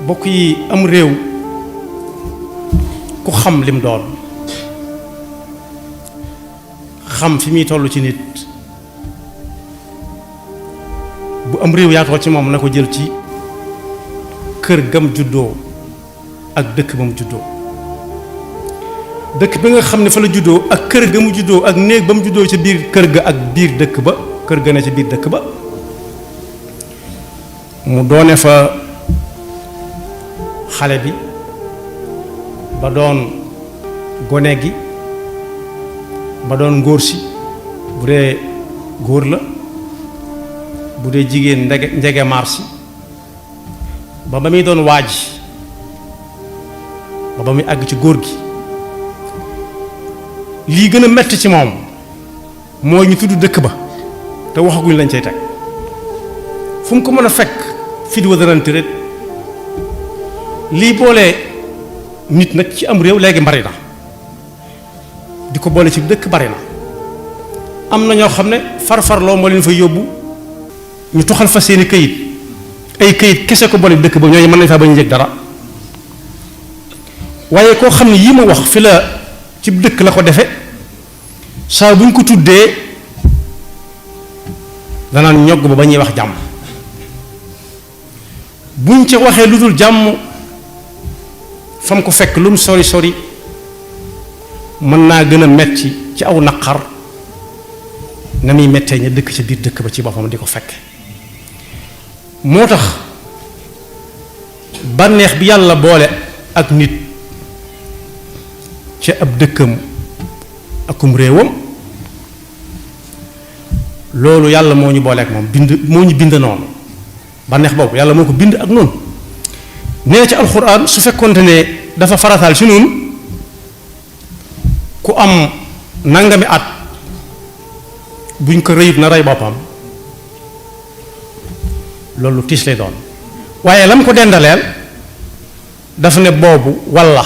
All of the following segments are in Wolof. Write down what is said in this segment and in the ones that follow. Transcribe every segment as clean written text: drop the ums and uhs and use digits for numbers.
bokk yi am réew ku xam lim doon xam fi muy toll ci nit bu am réew yaatoo ci moom na ko jël ci kër gam juddoo ak dëkk ba mu juddoo dëkk bi nga xam ne fa la juddoo ak kër ga mu juddoo ak néeg ba mu juddoo ci biir kër ga ak biir dëkk ba kër ga ne ci biir dëkk ba mu doone fa xale bi ba doon gone gi ba doon ngóor si bu dee góor la bu dee jigéen njege marsi ba muy doon waaj ba muy àgg ci góor gi lii gën a metti ci moom mooy ñu tudd dëkk ba te waxaguñ lañ cay teg fu mu ko mën a fekk fit wa dana tëret lii boole nit nag ci am réew léegi bari na di ko boole ci dëkk bari na am na ñoo xam ne farfarloo moo leen fa yóbbu ñu toxal fa seeni këyit ay këyit kese ko boole dëkk ba ñooñu mën nañ faa bañ a yëg dara waaye koo xam ne yii ma wax fi la ci dëkk la ko defe saa bu ñu ko tuddee danaan ñogg ba ñuy wax jàmm buñ ci waxee lu dul jàmm fam ko fekk lu mu sori sori mën naa gën a metti ci aw naqar na muy mettee ña dëkk ca biir dëkk ba ci boppam di ko fekk moo tax bànneex bi yàlla boole ak nit ca ab dëkkam akum réewam loolu yàlla moo ñu boole ak moom moo ñu bind noonu bànneex boobu yàlla moo ko bind ak noonu nee ci alxuraan su fekkonte ne dafa farataal ci noonu ku am nangami at buñ ko rëyut na rey boppam loolu tiis lay doon waaye lam ko dendaleel dafa ne boobu walla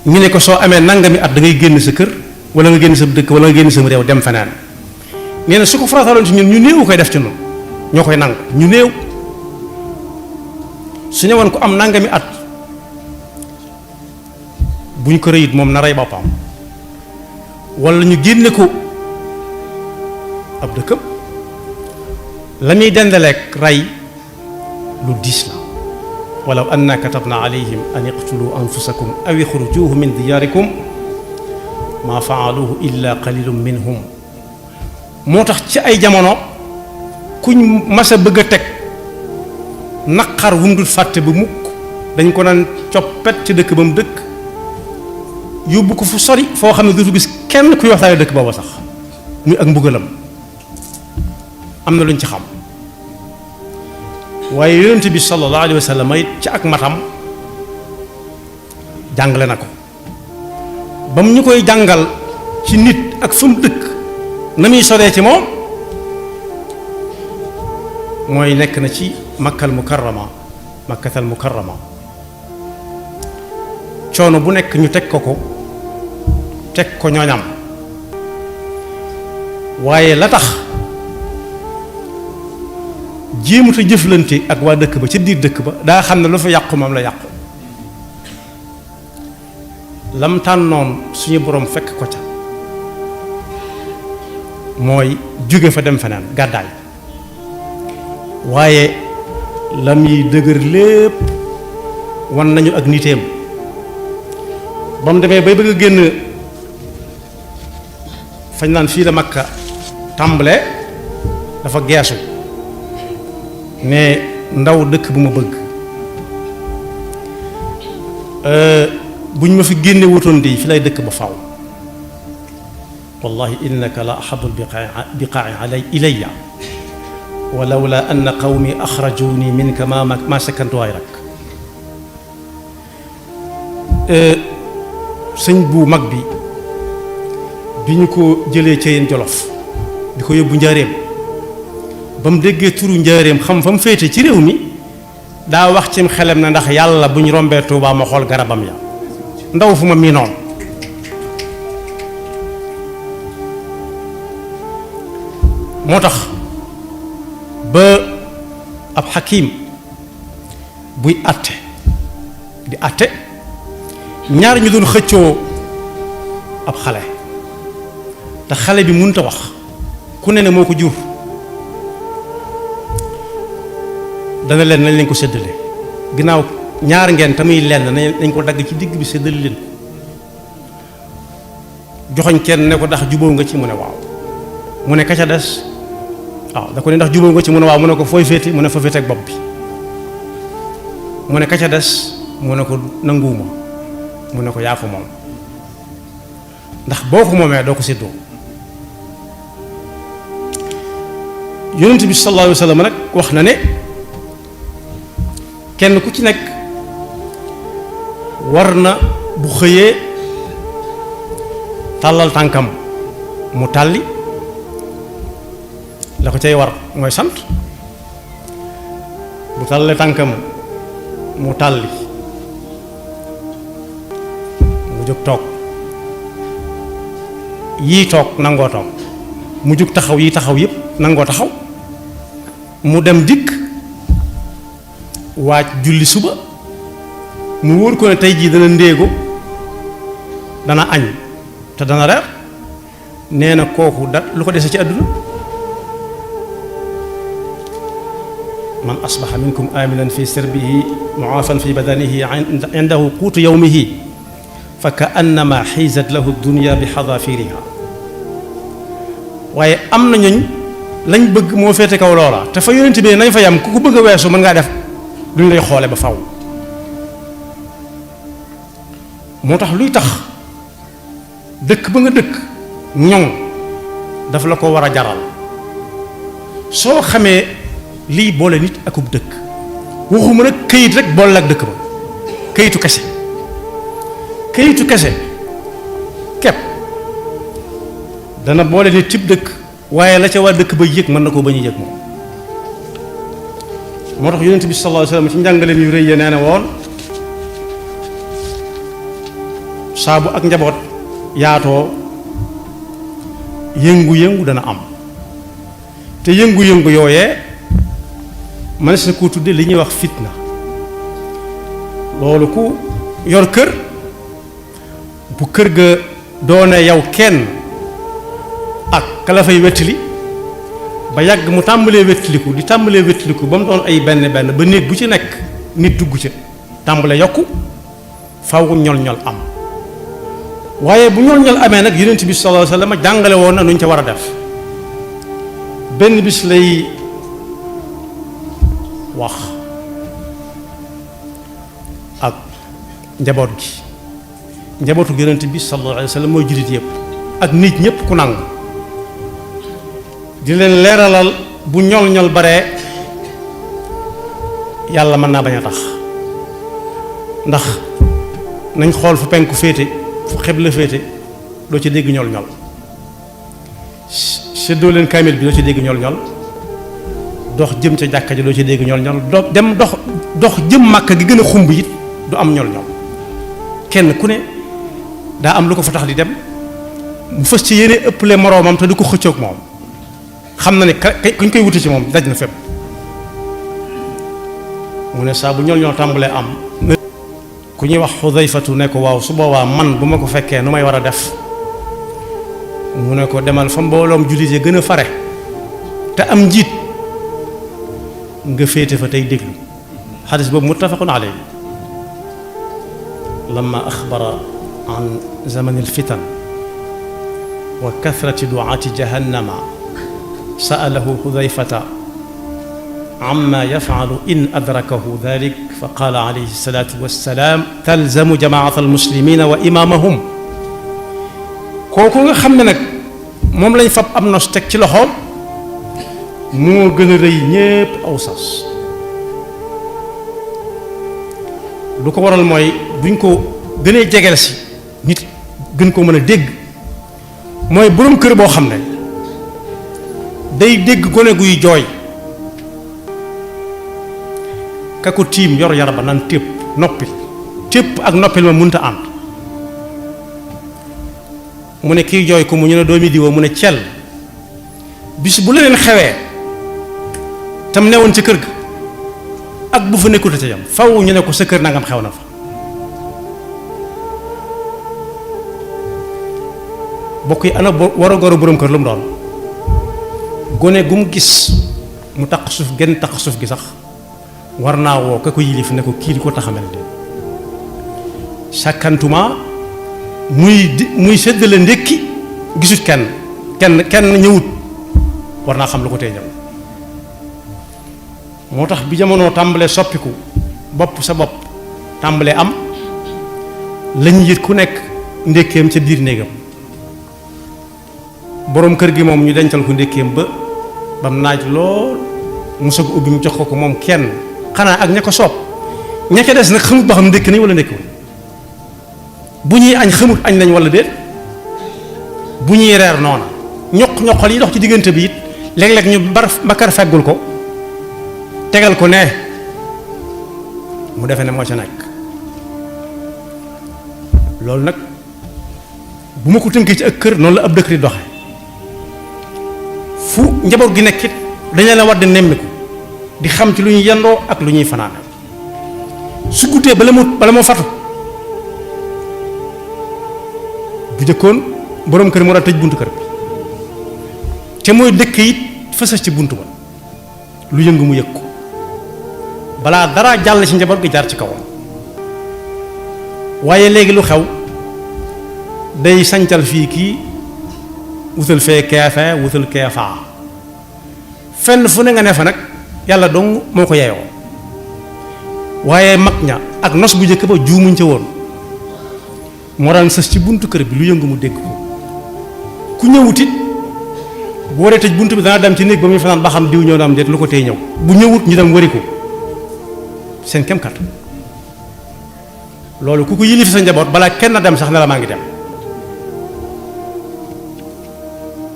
ñu ne ko soo amee nangami at da ngay génn sa kër wala nga génn sa dëkk wala nga génn sa réew dem feneen nee na su ko farataaloon ci ñun ñu néew koy def ci ñun ñoo koy nangu ñu néew su ñëwoon ko am nangami at bu ñu ko rëyit moom na rey boppam wala ñu génne ko ab dëkkam la muy dendaleek rey lu diis la walaw anna katabna alayhim an iqtulu anfusakum aw ixrujuhu min diyaarikum ma faaluhu illa qalilun minhum moo tax ci ay jamono kuñ mas a bëgg a teg naqar wu mu dul fàtte ba mukk dañ ko naan coppet ci dëkk ba mu dëkk yóbbu ko fu sori foo xam ne dootu gis kenn kuy waxtaane dëkk booba sax muy ak mbugalam am na luñ ci xam waaye yonent bi sallallahu alayhi wa sallam it ci ak matam jàngale na ko ba mu ñu koy jàngal ci nit ak fa mu dëkk na muy soree ci moom mooy nekk na ci makkatal mukarrama coono bu nekk ñu teg ko ñooñam waaye la tax jéemut a jëflante ak waa dëkk ba ca biir dëkk ba daa xam ne lu fa yàqu moom la yàqu lam tànnoon suñu boroom fekk ko ca mooy jóge fa dem feneen gàddaay waaye lam yi dëgër lépp wan nañu ak niteem ba mu demee bay bëgg a génn fañ naan fii la Makka tàmbale dafa geesu ne ndaw dëkk bu ma bëgg buñ ma fi génne wutoon di fi lay dëkk ba faw wallahi innaka la ahadu biqaa'i ilayya wa lawla anna qawmi axrajuni minka ma sakantu ghayrak sëñ bu mag bi ñu ko jëlee ca yéen Jolof di ko yóbbu njaareem ba mu déggee turu njaareem xam fa mu féete ci réew mi daa wax cim xelam na ndax yàlla bu ñu rombee Tuubaa ma xool garabam ya ndaw fu ma miinoon moo tax ba ab xakim buy àtte di àtte ñaar ñu doon xëccoo ab xale te xale bi mënut a wax ku ne moo ko jur dana leen nañ leen ko séddale ginnaaw ñaar ngeen tamuy lenn nañ ko dagg ci digg bi séddale leen joxoñ kenn ne ko ndax jubóo nga ci mu ne waaw mu ne ka ca des waaw da ko ne ndax jubóo nga ci mu ne waaw mu ne ko fooy féete mu ne fa féete ak bopp bi mu ne ka ca des mu ne ko nanguwuma mu ne ko yaa ko moom ndax boo ko moomee doo ko séddoo yonent bi sallallahu alayhi wa sallam nag wax na ne kenn ku ci nekk war na bu xëyee tàllal tànkam mu tàlli la ko cay war mooy sant bu tàllalee tànkam mu tàlli mu jóg toog yii toog nangoo toog mu jóg taxaw yii taxaw yépp nangoo taxaw mu dem dikk waaj julli suba mu wóor ko ne tey jii dana ndéego dana añ te dana reer nee na kooku da lu ko dese ci àdduna man asbaha minkum aminan fi sirbihi muafan fi badanihi indahu quutu yawmihi fa ka annama xiizat lahu dunya bi xadafiriha waaye am na ñooñ lañ bëgg moo féete kaw loola te fa yonent bi nañ fa yam ku ko bëgg a weesu mën ngaa def duñ lay xoole ba faw moo tax luy tax dëkk ba nga dëkk ñoŋ daf la ko war a jaral soo xamee lii boole nit akub dëkk waxuma nag këyit rek boole ak dëkk ba këyitu kese kepp dana boole nit cib dëkk waaye la ca waa dëkk ba yëg mën na koo bañ a yëg moom moo tax yonent bi sallallahu alayhi wasallam ci njàngaleem yu rëy ya nee na woon saabu ak njaboot yaatoo yëngu-yëngu dana am te yëngu-yëngu yooyee mënees na koo tudde li ñuy wax fitna loolu ku yor kër bu kër ga doone yow kenn ak kala fay wettili ba yàgg mu tàmbalee wettiliku di tàmbalee wettiliku ba mu doon ay benn benn ba néeg bu ci nekk nit dugg ca tàmbale yokku faw ñol-ñol am waaye bu ñol-ñol amee nag yonent bi sallallahu alayhi wasallam jàngale woon na nuñ ca war a def benn bis lay wax ak njaboot gi njabootu yonent bi sallallahu alayhi wasallam mooy jullit yëpp ak nit ñëpp ku nangu di leen leeralal bu ñol-ñol baree yàlla mën naa bañ a tax ndax nañ xool fu penku féete fu xibla féete doo ci dégg ñol-ñol seddoo leen kaamil bi doo ci dégg ñol-ñol dox jëm ca jàkka ji doo ci dégg ñol-ñol dem dox jëm màkka gi gën a xumb it du am ñol-ñol kenn ku ne daa am lu ko fa tax di dem mu fës ci yéene ëpple moroomam te du ko xëccoog moom xam na ne kuñ koy wuti ci moom daj na fépp mu ne saa bu ñol-ñol tàmbalee am ku ñuy wax Xudayfatu ne ko waaw su boobaa man bu ma ko fekkee nu may war a def mu ne ko demal fa mbooloom jullit yi gën a fare te am njiit nga féete fa tey déglu xadis boobu muttafaqun alayhi lamma axbara an zamani alfitan wa kathrati du'ati jahannama sa'alahu Xudayfata amma yaf'alu in adrakahu dhalik fa qaala alayhi salaatu wassalaam talzamu jamaata almuslimina wa imaamahum kooku nga xam ne nag moom lañ fab am nos teg ci loxoom moo gën a rëy ñépp aw sas lu ko waral mooy buñ ko gënee jegeel si nit gën ko mën a dégg mooy boroom kër boo xam ne day dégg gone guy jooy ka ko tiim yor yar ba naan tépp noppil tépp ak noppil ma mënta ànd mu ne kiy jooy ko mu ñu ne doomi diwa mu ne cell bis bu la leen xewee tam newoon ci kër ga ak bu fa nekkul ca yam faw ñu ne ko sa kër nangam xew na fa bokk yi ana war a goro borom kër lu mu doon gone gu mu gis mu taq suuf genn taq suuf gi sax war naa woo ka ko yilif ne ko kii di ko taxamal de sàkkantuma muy séddale ndékki gisut kenn ñëwut war naa xam lu ko tey ñëw moo tax bi jamono tàmbalee soppiku bopp sa bopp tàmbalee am lañu yit ku nekk ndékkeem ca biir néegam boroom kër gi moom ñu dencal ko ndékkeem ba bam naaj lool mu soog ubbi mu jox ko moom kenn xanaa ak ña ko soob ña ca des nag xamut ba xam ndékki nañ wala ndékkiwul bu ñuy añ xamut añ nañ wala déet bu ñuy reer noona ñoqal yi dox ci diggante bi it léeg-léeg ñu bakar feggul ko tegal ko ne mu defe ne moo ca nekk loolu nag bu ma ko tënkee ci ak kër noonu la ab dëkk di doxe fu njaboot gi nekk it dañu la war di nemmiku di xam ci lu ñuy yendoo ak lu ñuy fanaane su guddee bala moo fatu bu jëkkoon boroom kër moo daan tëj buntu kër bi te mooy dëkk it fësas ci buntu ba lu yëngu mu yëg ko balaa dara jàll ci njaboot gi jaar ci kawam waaye léegi lu xew day sancal fii kii wutal fee keefe wutal keefaa fenn fu ne nga ne fa nag yàlla dong moo ko yeyoo waaye mag ña ak nos bu njëkk ba juumuñ ca woon moo daan sës ci buntu kër bi lu yëngu mu dégg ko ku ñëwut it bu waree tëj buntu bi dana dem ci néeg ba muy fanaan ba xam diw ñëw na am déet lu ko tey ñëw bu ñëwut ñu dem wari ko seen kem kat loolu ku ko yilif sa njaboot balaa kenn dem sax ne la maa ngi dem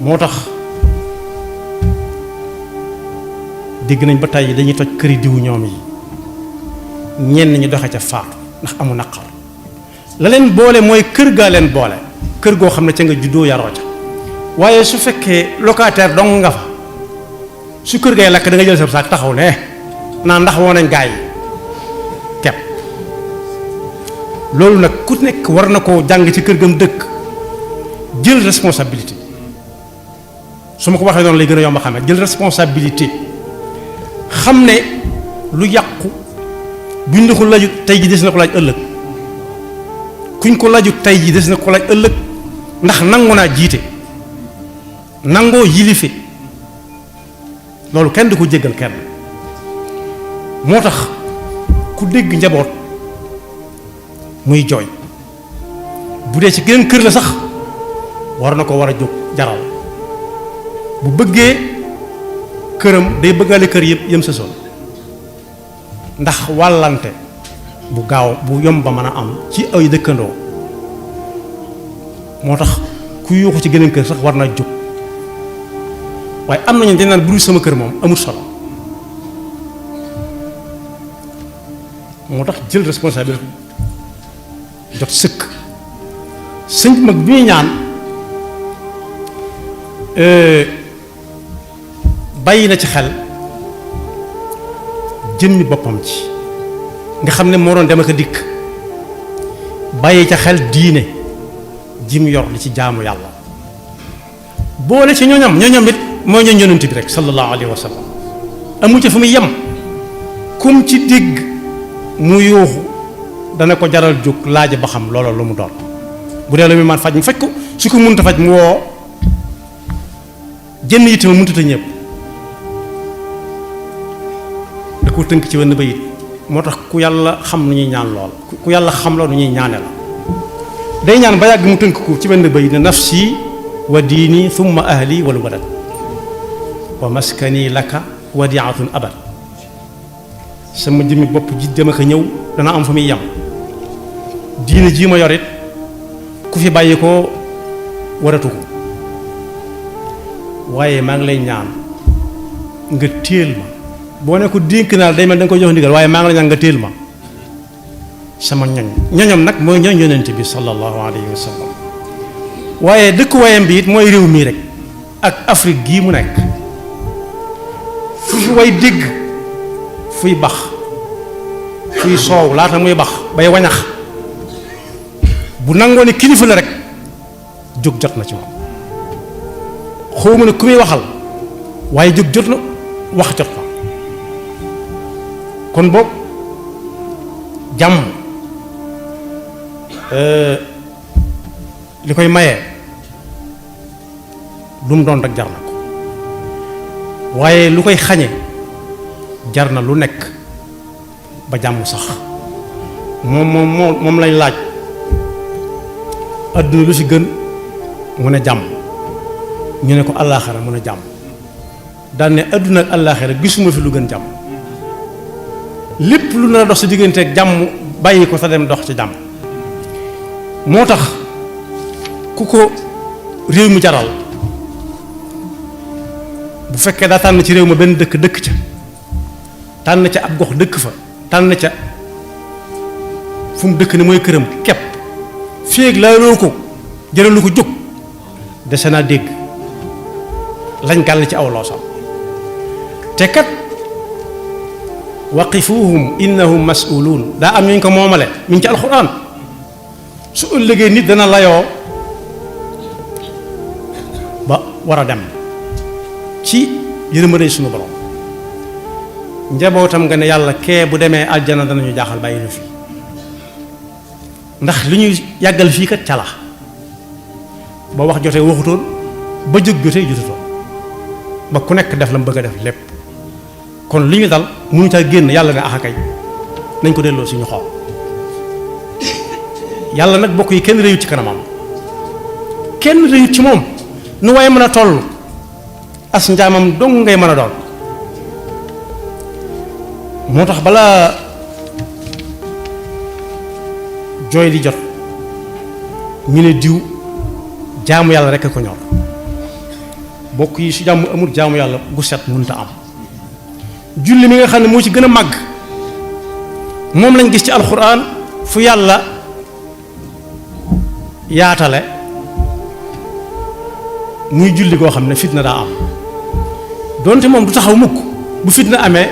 moo tax dégg nañ ba tey dañuy toj këri diw ñoom yi ñenn ñi doxe ca faatu ndax amu naqar la leen boole mooy kër gaa leen boole kër goo xam ne ca nga juddoo yaroo ca waaye su fekkee locataire dong nga fa su kër gay lakk da nga jël sa saak taxaw ne naa ndax woo nañ gaa yi kepp loolu nag ku nekk war na koo jàng ci kër gam dëkk jël responsabilité su ma ko waxee noonu lay gën a yomb a xamee jël responsabilité xam ne lu yàqu buñ la ko lajut tey ji des na ko laaj ëllëg kuñ ko lajut tey ji des na ko laaj ëllëg ndax nangu naa jiite nangoo yilife loolu kenn du ko jéggal kenn moo tax ku dégg njaboot muy jooy bu dee ci geneen kër la sax war na ko war a jóg jaral bu bëggee këram day bëggaale kër yëpp yëm sa sol ndax wàllante bu gaaw bu yomb ba mën a am ci ay dëkkandoo moo tax ku yuuxu ci geneen kër sax war na jóg waaye am nañu dañ naan bu dul sama kër moom amul solo moo tax jël responsabilité jot sëkk sëñ mag bi ñuy ñaan bàyyi na ci xel jëmmi boppam ci nga xam ne moo doon dem ak a dikk bàyyi ca xel diine jim yor li ci jaamu yàlla boole ci ñooñam it mooy ñooñ yonent bi rek sallallahu alayhi wa sallam amu ci fu muy yem kum ci dégg mu yuuxu dana ko jaral jóg laaj ba xam loola lu mu doon bu dee la muy man faj mu faj ko su ko mënta faj mu woo jënn yitte ma mënta ñëpp da ko tënk ci wenn bayit moo tax ku yàlla xam nu ñuy ñaan lool ku yàlla xam loolu nu ñuy ñaane la day ñaan ba yàgg mu tënk ko ci wenn bayit ne nafsi wa diini thumma ahli wal walad wa maskani laka wadiatun abad sama jëmmi bopp ji dem ak a ñëw dana am fa muy yem diine jii ma yorit ku fi bàyyi ko waratu ko waaye maa ngi lay ñaan nga téel ma boo ne ko dénk naa day mel da nga koy jox ndigal waaye maa ngi lay ñaan nga téel ma sama ñoñom nag mooy ñooñ yonent bi sallallahu alayhi wa sallam waaye dëkkuwaayam bi it mooy réew mii rek ak Afrique gii mu nekk fu fi way dégg fuy bax kuy soow laata muy bax bay wañax bu nangoo ne kilifa la rek jóg jot na ci moom xawma ne ku muy waxal waaye jóg jot na wax jot na kon boog jàmm li koy maye lu mu doon rek jar na ko waaye lu koy xañe jar na lu nekk ba jàmm sax moom lañ laaj adduna lu ci gën mu ne jàmm ñu ne ko àllaaxira mu ne jàmm daan ne adduna ak àllaaxira gisuma fi lu gën jàmm lépp lu na dox sa diggante ak jàmm bàyyi ko sa dem dox ci jàmm moo tax ku ko réew mi jaral bu fekkee daa tànn ci réew ma benn dëkk ca tànn ca ab gox dëkk fa tànn ca fu mu dëkk ne mooy këram kepp féeg laaloo ko jëralu ko jóg dese naa dégg lañ gàll ci aw loosam te kat waqifuhum innahum mas'uluun daa am ñu ko moomale mi ngi ci alxuraan su ëllëgee nit dana layoo ba war a dem ci yërmande suñu borom njabootam nga ne yàlla kee bu demee aljana danañu jaaxal bàyyi ñu fii ndax li ñuy yàggal fii kat cala ba wax jotee waxutoon ba jóg jotee jotutoon ba ku nekk def la mu bëgg a def lépp kon li ñu dal mënu caa génn yàlla ne axakay nañ ko delloo si ñu xool yàlla nag bokk yi kenn réyut ci kanamam kenn réyut ci moom nu waaye mën a toll as njaamam dong ngay mën a doon moo tax balaa jooy di jot ñu ne diw jaamu yàlla rekk ko ñor bokk yi su jàmm amul jaamu yàlla gu set mënta am julli mi nga xam ne moo ci gën a màgg moom lañ gis ci alxuraan fu yàlla yaatale muy julli koo xam ne fitna daa am donte moom du taxaw mukk bu fitna amee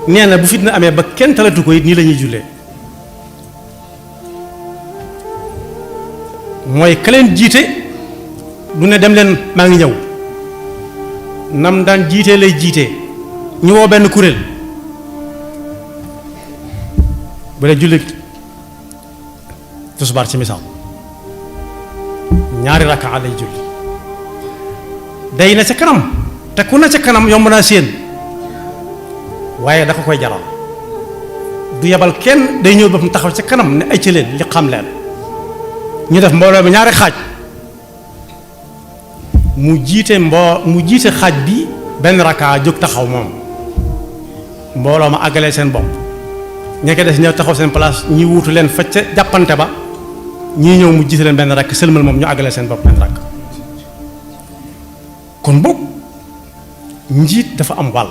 nee na bu fitna amee ba kenn talatu ko it nii la ñuy jullee mooy ka leen jiite du ne dem leen maa ngi ñëw nam daan jiitee lay jiitee ñu woo benn kuréel bu dee julli tisbaar ci misaal ñaari rakkaa lay julli day na ca kanam te ku na ca kanam yomb naa séen waaye da ko koy jaral du yebal kenn day ñëw ba mu taxaw ca kanam ne ay ci leen li xam leen ñu def mbooloo bi ñaari xaaj mu jiite xaaj bi benn rakkaa jóg taxaw moom mbooloo ma àggalee seen bopp ñeke des ñëw taxaw seen place ñi wuutu leen fa ca jàppante ba ñii ñëw mu jiite leen benn rakk sëlmal moom ñu àggalee seen bopp benn rakk kon boog njiit dafa am wàll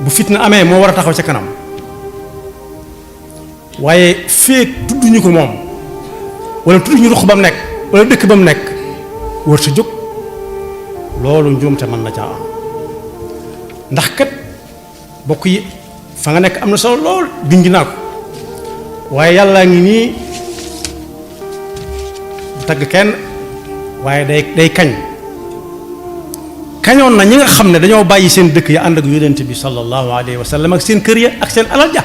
bu fitna amee moo war a taxaw ca kanam waaye feek tudduñu ko moom wala tudduñu ruq ba mu nekk wala dëkk ba mu nekk wër sa jóg loolu njuumte mën na caa am ndax kat bokk yi fa nga nekk am na solo lool junj naa ko waaye yàllaa ngi nii du tagg kenn waaye day kañ kañoon na ñi nga xam ne dañoo bàyyi seen dëkk ya ànd ak yonent bi sallallahu alayhi wa sallam ak seen kër ya ak seen alal ja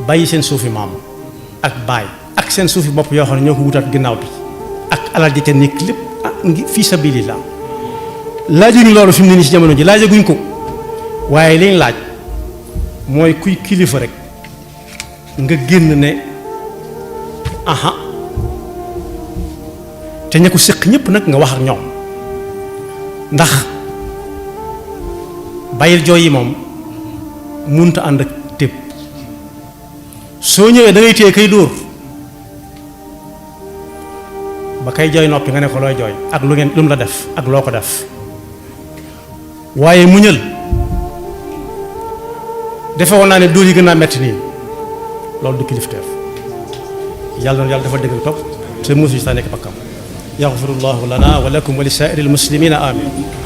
bàyyi seen suufi maam ak baay ak seen suufi bopp yoo xam ne ñoo ko wutaat ginnaaw bi ak alal ja ca nekk lépp ngi fii sabilillah laajuñu loolu fi mu ne nii ci jamono ji laajaguñ ko waaye liñ laaj mooy kuy kilifa rek nga génn ne aha te ña ko séq ñëpp nag nga wax ak ñoom ndax bàyyil jooy yi moom munta ànd ak tépp soo ñëwee da ngay téye kay dóor ba kay jooy noppi nga ne ko looy jooy ak lu mu la def ak loo ko def waaye muñal defe woon naa ne dóor yi gën naa metti nii loolu du kilifteef yàlla na yàlla dafa dégg topp te musu sa nekk bakkam yaxfirullahu lana wa lakum wa li saa'iril muslimina amin